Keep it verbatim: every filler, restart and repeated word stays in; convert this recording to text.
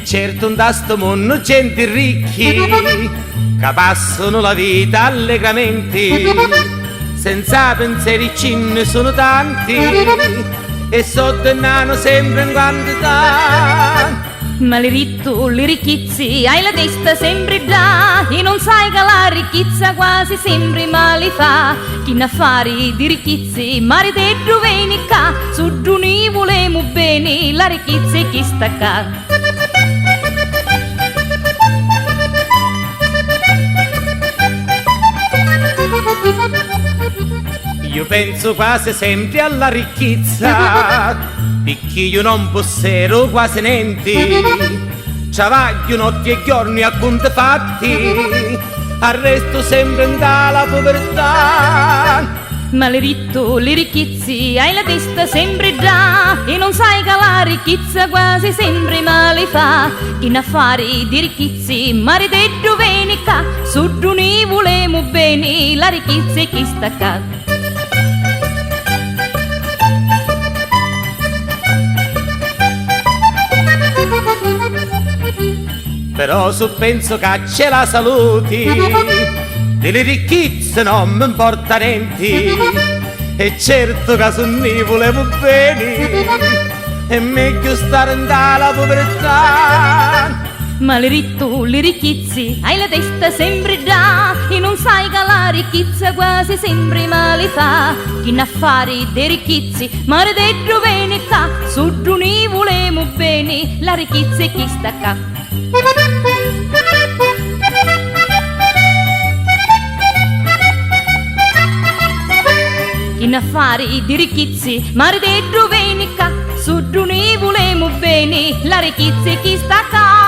Certu nta stu munnu genti ricchi ca passunu la vita allegramenti, senza pinseri ci nni sunu tanti e soddi nn'hannu sempri in quantità. Malirittu li ricchizzi, hai la testa sempri ddà, e non sai ca la ricchizza quasi sempri mali fa. Chi n'ha fari di ricchizzi, mariteddu veni ccà, suddu ni vulemu beni, la ricchizza è chista ccà. Iu pensu quasi sempri alla ricchizza, picchì iu non pusseru quasi nenti, travagghiu notti e giorni a cunti fatti, arrestu sempri nta la puvirtà. Malirittu li ricchizzi, hai la testa sempri ddà, e non sai ca la ricchizza quasi sempri mali fa. Chi n'ha fari di ricchizzi, mariteddu veni ccà, suddu ni vulemu beni, la ricchizza è chista ccà. Però su pensu ca c'è la saluti, di li ricchizzi non mi mporta nenti, e certu ca su ni vulemu beni, è megghiu stari nta la puvirtà. Malirittu li ricchizzi, hai la testa sempri ddà, e non sai ca la ricchizza quasi sempri mali fa. Chi n'ha fari de ricchizzi, mariteddu veni ccà, suddu ni vulemu beni, la ricchizza è chista ccà. Chi n'ha fari di ricchizzi, mariteddu veni ccà, suddu ni vulemu beni, la ricchizza è chista ccà.